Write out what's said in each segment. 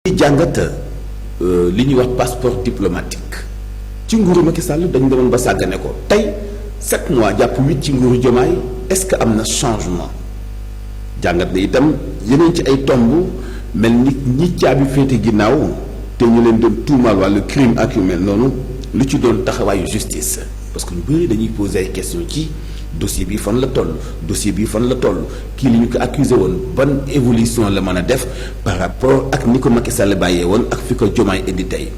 di jàngat li ñuy wax passeport diplomatique ci nguuru Macky Sall dañu demoon ba sàggane ko tey 7 mois jàpp 8 ci nguuru Diomaye est-ce que am na changement jàngat na itam yeneen ci ay tomb mel ni ñi caabi féete ginnaaw te ñu leen doon tuumaal wàllu crime ak yu mel noonu lu ci doon taxawaayu justice parce que ñu bëri dañuy poser ay questions ci dossier bi fan la toll dossier bi fan la toll kii li ñu ko accusé woon ban évolution la mën a def par rapport ak ni ko Macky Sall bàyyee woon ak fi ko Diomaye indi tey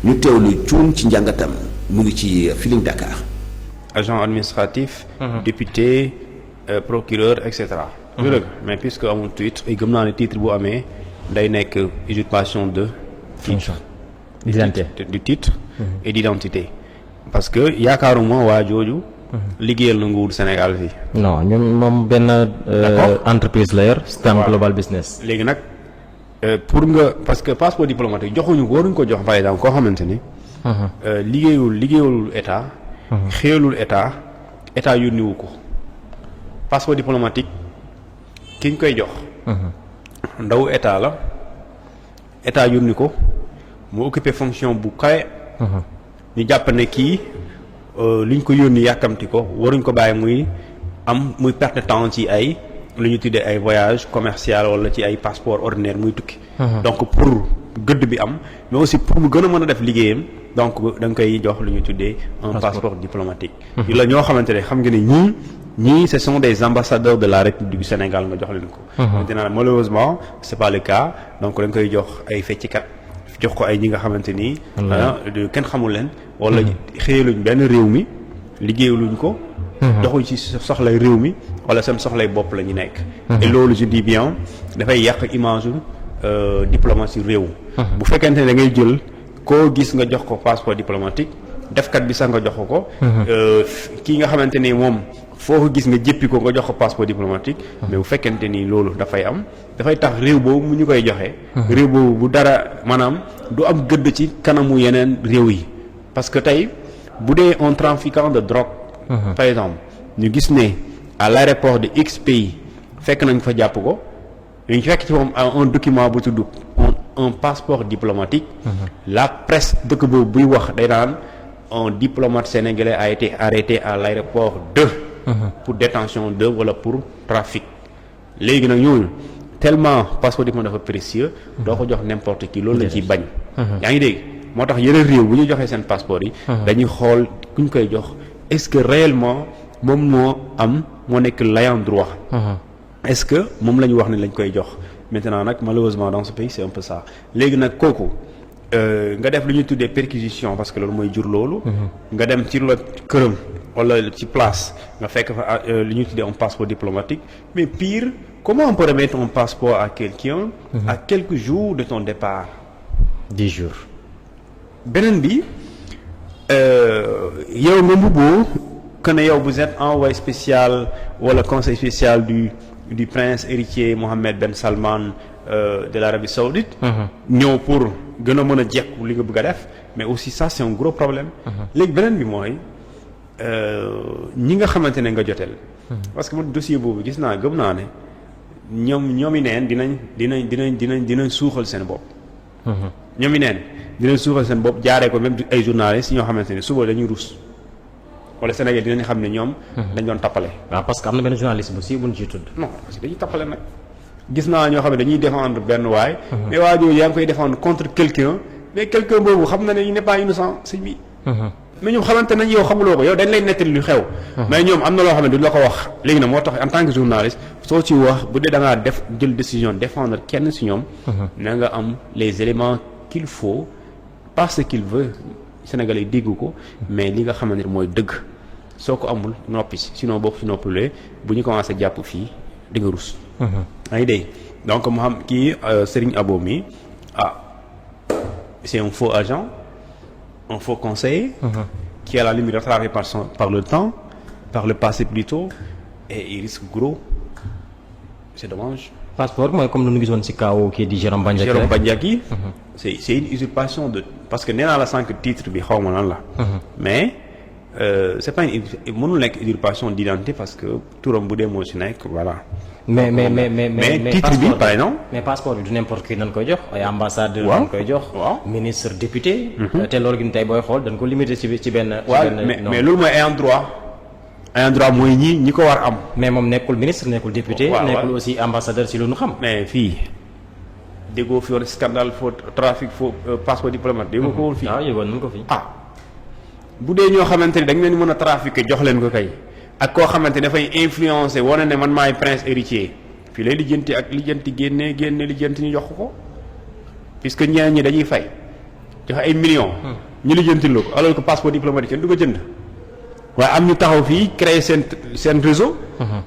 ñu teewlu cuun ci njàngatam mu ngi ci Feeling Dakar. agent administratif. député procureur et cetera. mais puisque amul titre gëm naa ne titre bu amee day nekk usurpation de titre du titre et d'identité parce que yaakaaruma waa jooju liggéeyal na nguur Sénégal fii. non ñoom moom benn entreprise la yor. Stam Global Business. léegi nag pour nga parce que passeport diplomatique joxuñu ko waruñu ko jox par exemple koo xamante ni. liggéeyul état. xéelul état yónniwu ko passeport diplomatique ki ñu koy jox. ndaw état la état yónni ko mu occupé fonction bu kawe. ñu jàpp ne kii. li ñu ko yónni yàkkamti ko waruñ ko bàyyi muy perte de temps ci ay lu ñu tuddee ay voyage commercial wala ci ay passeport ordinaire muy tukki. donc pour gëdd bi am mais aussi pour mu gën a mën a def liggéeyam donc da nga koy jox lu ñu tuddee un passeport diplomatique. yu la ñoo xamante ne xam nga ne ñii ce sont des ambassadeurs de la République du Sénégal nga jox leen ko. maintenant malheureusement c'est pas le cas donc da nga koy jox ay feccikat jox ko ay ñi nga xamante ni. kenn xamul leen. wala xëyaluñ benn réew mi liggéeyuluñ ko. doxuñ ci soxlay réew mi wala seen soxlay bopp la ñu nekk. et loolu je dis bien dafay yàq image diplomatie réew. bu fekkente ne da ngay jël koo gis nga jox ko passeport diplomatique defkat bi sax nga jox ko. kii nga xamante ni moom foo ko gis nga jéppi ko nga jox ko passeport diplomatique. mais bu fekkente ni loolu dafay am dafay tax réew boobu mu ñu koy joxe. réew boobu bu dara maanaam du am gëdd ci kanamu yeneen réew yi. parce que tey bu dee un trafiquant de drogue. par exemple ñu gis ne à l'aéroport de X pays fekk nañ fa jàpp ko ñu fekk ci moom un document bu tudd un passeport diplomatique. la presse dëkk boobu buy wax day naan un diplomate sénégalais a été arrêté à l'aéroport de. pour détention de wala pour trafic. léegi nag ñooñu tellement passeport diplomatique dafa précieux. doo ko jox n'importe qui loolu lañ ciy bañ. yaa ngi dégg. moo tax yeneen réew bu ñu joxee seen passeport yi. dañuy xool ku ñu koy jox est-ce que réellement moom moo nekk l'ayant droit. est-ce que moom la ñu wax ne lañ koy jox maintenant nag malheureusement dans ce pays c'est un peu ça léegi nag kooku nga def lu ñuy tuddee perquisition parce que loolu mooy jur loolu. nga dem ci la këram wala ci place nga fekk fa lu ñuy tuddee un passeport diplomatique mais pire comment on peut remettre un passeport à quelqu'un à quelques jours de ton départ. 10 jours. beneen bi yow nga mbubboo que ne yow vous êtes envoyé spécial wala conseil spécial du prince héritier Mohammed Ben Salman de l'Arabie Saoudite. ñëw pour gën a mën a jekku li nga bëgg a def mais aussi ça c'est un gros problème. léegi beneen bi mooy ñi nga xamante ne nga joteel. parce que man dossier boobu gis naa gëm naa ne ñoomi neen dinañ suuxal seen bopp. ñoomi neen dinañ suuxal seen bopp jaaree ko même ay journalistes ñoo xamante ne suba dañuy rus wala Sénégal dinañ xam ne ñoom. dañ doon tappale. waaw parce que am na benn journaliste bu si buñ ciy tudd. non parce que dañuy tappale nag gis naa ñoo xam ne dañuy défendre benn waay. mais waa jooju yaa ngi koy défendre contre quelqu'un mais quelqu'un boobu xam na ne il n'est pas innocent sëñ bi. mais ñoom xamante nañ yow xamuloo ko yow dañ lay nettali lu xew. mais ñoom am na loo xam ne duñ la ko wax. léegi nag moo tax en tant que journaliste soo ci wax bu dee da ngaa jël décision défendre kenn si ñoom. na nga am les éléments qu'il faut pas ce qu'il veut Sénégalais dégg ko mais li nga xamante ne mooy dëgg soo ko amul noppi sinon boo ko si noppalee bu ñu commencé jàpp fii di nga rus. yaa ngi dégg donc mu xam kii Serigne Abo mi c'est un faux agent un faux conseiller. qui à la limite rattrapé par le temps par le passé plutôt et il risque gros c'est dommage. passeport mooy comme lu ñu gisoon ci kaw kii di Jérôme Bandiaky. c'est une usurpation de parce que nee naa la sànq titre bi xaw ma lan la. mais c'est pas une mënul nekk usurpation d'identité parce que turam bu dee moo ci nekk voilà. mais titre bi par exemple. mais passeport bi du n'importe qui dañ koy jox ay ambassadeur waaw dañ koy jox. waaw ministre député. te loolu gi tey booy xool dañ ko limité ci benn. waaw mais loolu mooy ayant droit mooy ñi ko war am. mais moom nekkul ministre nekkul député. waaw nekkul aussi ambassadeur ci lu nu xam. mais fii déggoo fi woon scandale faux trafic faux passeport diplomate déggoo ko woon fii. waaw yëgoon nañu ko fii. bu dee ñoo xamante ni dañ leen mën a trafiquer jox leen ko kay. ak koo xamante ne dafay influencer wane ne man maay prince héritier fii lay lijjanti ak lijjanti génne lijjanti ñu jox ko puisque ñeneen ñi dañuy fay joxe ay millions. ñu lijjanti la ko alors que passeport diplomatique kenn du ko jënd. waaye am ñu taxaw fii créer seen réseau.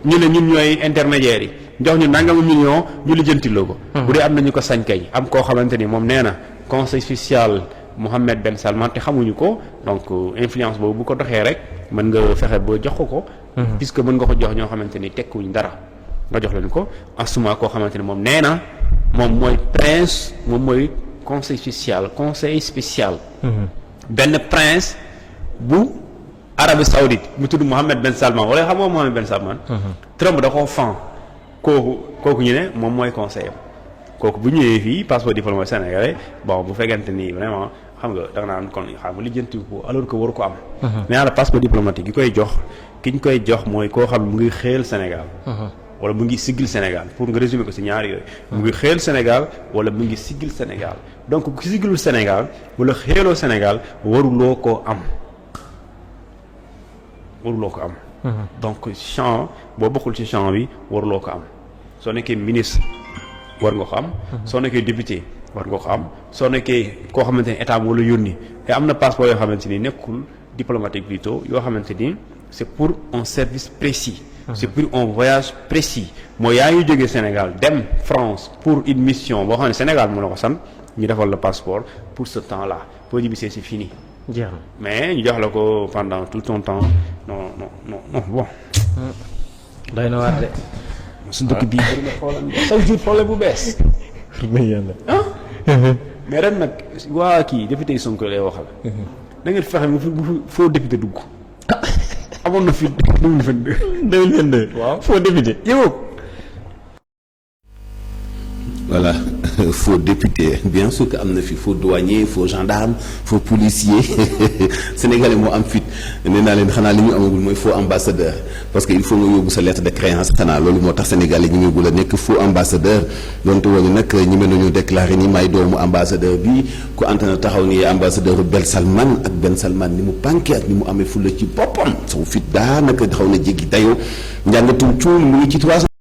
ñu ne ñun ñooy intermédiaires yi jox ñu nangamu millions ñu lijjanti la ko. bu dee am na ñu ko sañ kay am koo xamante ni moom nee na conseil spécial Mohammed Ben Salman te xamuñu ko donc influence boobu bu ko doxee rek mën nga fexe ba jox ko. puisque mën nga ko jox ñoo xamante ni tekkuñ dara nga jox leen ko en ce moment koo xamante ni moom nee na moom mooy prince moom mooy conseil spécial. benn prince bu Arabie Saoudite mu tudd Mohammed Ben Salman wala xam nga Mohammed Ben Salman. Trump da koo fan kooku ñu ne moom mooy conseil am kooku bu ñëwee fii passeport diplomate sénégalais bon bu fekkente ni vraiment. xam nga da nga naan kon xam nga lijjanti ko alors que waru ko am. mais la passeport diplomatique ki ñu koy jox mooy koo xam mu ngi xeel Sénégal. wala mu ngi siggil Sénégal pour nga résumer ko ci ñaari yooyu. mu ngi xeel Sénégal wala mu ngi siggil Sénégal donc ku siggilul Sénégal wala xeeloo Sénégal waruloo koo am. donc champ boo bokkul ci champ bi waruloo ko am soo nekkee ministre war nga ko am. soo nekkee député. war nga ko am soo nekkee koo xamante ni état moo la yónni te am na passeport yoo xamante ni nekkul diplomatique plutôt yoo xamante ni c'est pour un service précis. c'est pour un voyage précis. mooy yaa ngi jógee Sénégal dem France pour une mission boo xam ne Sénégal moo la ko sant ñu defal la passeport pour ce temps-là boo ñibbisee c'est fini. jeex na mais ñu jox la ko pendant tout ton temps non bon. doy na waar de. suñu dëkk bii bëri na problème chaque jour problème bu bees. mais ren nag waa kii député yi Sonko lay waxal. da ngeen fexe mu foo député dugg. amoon na fi 2022. waaw foo député yow. voilà faux député bien sûr que am na fi faux douanier faux gendarme faux policier sénégalais moo am fit nee naa leen xanaa li ñu amagul mooy faux ambassadeur parce que il faut nga yóbbu sa lettre de créance xanaa loolu moo tax sénégalais ñu ngi gul a nekk faux ambassadeur donte woon nag ñi mel nañu déclaré ni may doomu ambassadeur bi ku antena taxaw ni ambassadeur Ben Salman ak Ben Salman ni mu pànke ak ni mu amee fulla ci boppam sama fit daanaka xaw na jéggi dayoo njàngatum cuul mu ngi ci 300